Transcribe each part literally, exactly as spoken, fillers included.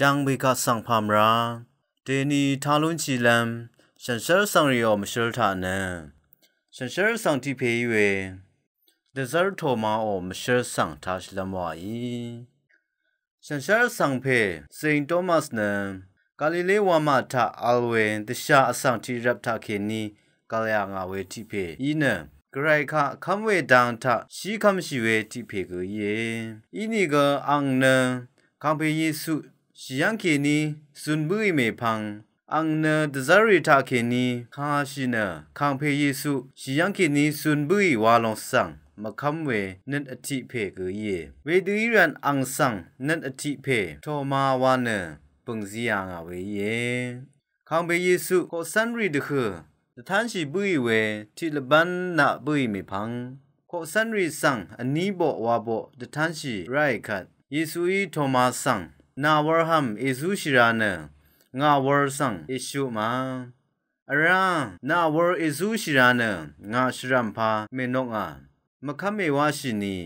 Dvng bø̀í kaq svng pà mvrá dèní tá lúnshìlv́m shànshér vsvng rìò mvshǿl taq nø shànshér vsvng tiq pè í we dvzv́r Tomaò mvshǿl svng tāshìlv́m wàí. Shànshér vsvng pè Saint Thomas nø Galile wamà taq vl we dvshà vsvng tiq rvp taqkèní gv̀l yà ngà we tiq pè í nø Gvray kaq kv́m we dang taq shí kv́mshì we tiq pè gø íe. Inìgø ang nø Kàngpè Yesu shì yv́ng kèní zun bǿì mèpvng ang nø dvzv́rrì taqkèní kàshì nø Kàngpè Yesu shì yv́ng kèní zun bǿì wa lòng svng mvkv́m we nøt vtiq pè gø íe. Wedø í rvt ang svng nøt vtiq pè Toma wa nø bø̀ngzi yà ngà we íe. Kàngpè Yesu koqcv́nrì dvhø̀ dvtánshì bǿì we tiq lvbán naq bǿì mèpvng koqcv́nrì svng vní boq wa boq dvtánshì ráì kvt Yesuí Toma svng, nà wur hv̀m èzúshì ra nø ngà wur svng èshú ma. Vrá, nà wur èzúshì ra nø ngà shvrv̀m pà mènok ngà, mvkv́m èwáshì ni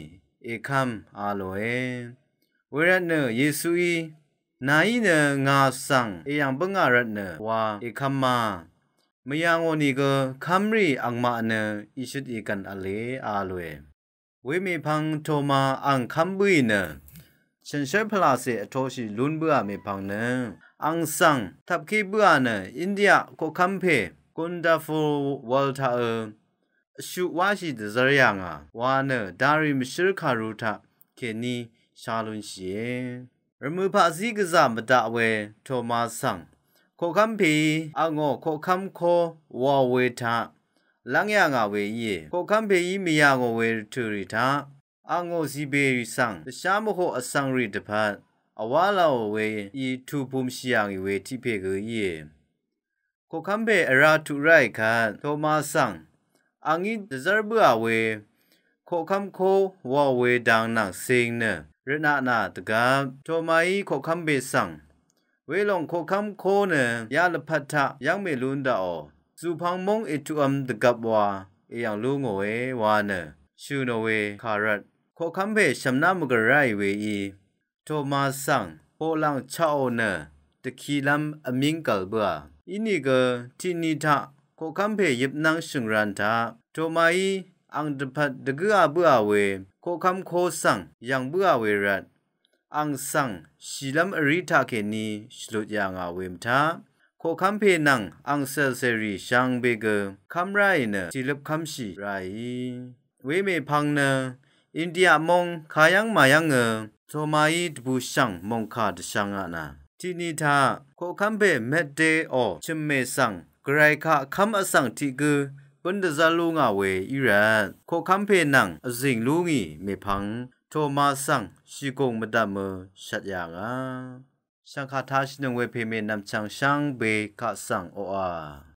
èkv́m a lòe. Wervtnø Yesuí, nàí nø ngà svng èyv̀ng bǿngà rvtnø wa èkv́m ma. Mvyà ngò nìgø kv́mrì angmaq nø ìshøt ìgv̀n v̄le a lòe. Wemèpvng Toma ang kv́m bǿì nø shànshér pvlàcè vtoshì lún bǿà mèpvng nø ang svng tvpké bǿà nø India koqkv́m pè Kundafur wv̄l taqø vshuq wáshì dvzv́r yà ngà wa nø darì mvshǿl kàru taqkèní shá lúnshìe. Rvmø̀ paqzí gvzà mvdaq we Toma svng koqkv́m pèí angò koqkv́m kó wàò we taq lv́ng yà ngà we íe. Koqkv́m pèí mvyà ngò we rvtø̀rì taq angò zìbèrì svng dvshá mvhoq vsvngrì dvpvt vwá làò we í tupumshì yà ngì we tiq pè gø íe. Koqkv́m pè vrá tuq ráì kvt Toma svng, angí dvzv́r bǿà we koqkv́m kó wàò we dang nvng cing nø rvtnaq nà dvgvp Tomaí koqkv́m pè svng, welòng koqkv́m kó nø yalvpat taq yv́ng mèlún daqò. Zùpvng móng ètuqvm dvgvp wa èyv̀ng lú ngòe wa nø shø̀ nò we kàrvt koqkv́m pè shv̀mná mvgv̀r ráì we í Toma svng hoqlàng chaqò nø dvkilv́m vmíng gv̀l bǿà. Inìgø tiqni taq koqkv́m pè yøpnv́ng shø̀ngran taq Tomaí ang dvpvt dvgǿa bǿà we koqkv́m kó svng yv̀ng bǿà we rvt ang svng shìlv́m vrí taqkèní shvlut yà ngà we mvtaq koqkv́m pè nvng ang cèlcèrì shvngbe gø kv́m ráì nø tìløp kv́mshì ráì. Wemèpvng nø India móng kayv́ng màyv́ngø Tomaí dvbùshv̀ng mòngkà dvshvng aqnà. Tiqni taq koqkv́m pè mvtdeò chø̀mmè svng Gvray kaq kv́m vsvng tiq gǿ bǿn dvzv́r lú ngà we í rvt koqkv́m pè nvng vzìng lú ngì mèpvng Toma svng shìgùng mvdv̀mø shvt yà ngà. Shv̀ngkà tāshìnøng we pèmè nv̀mchvng shvngbe kaq svng oqà.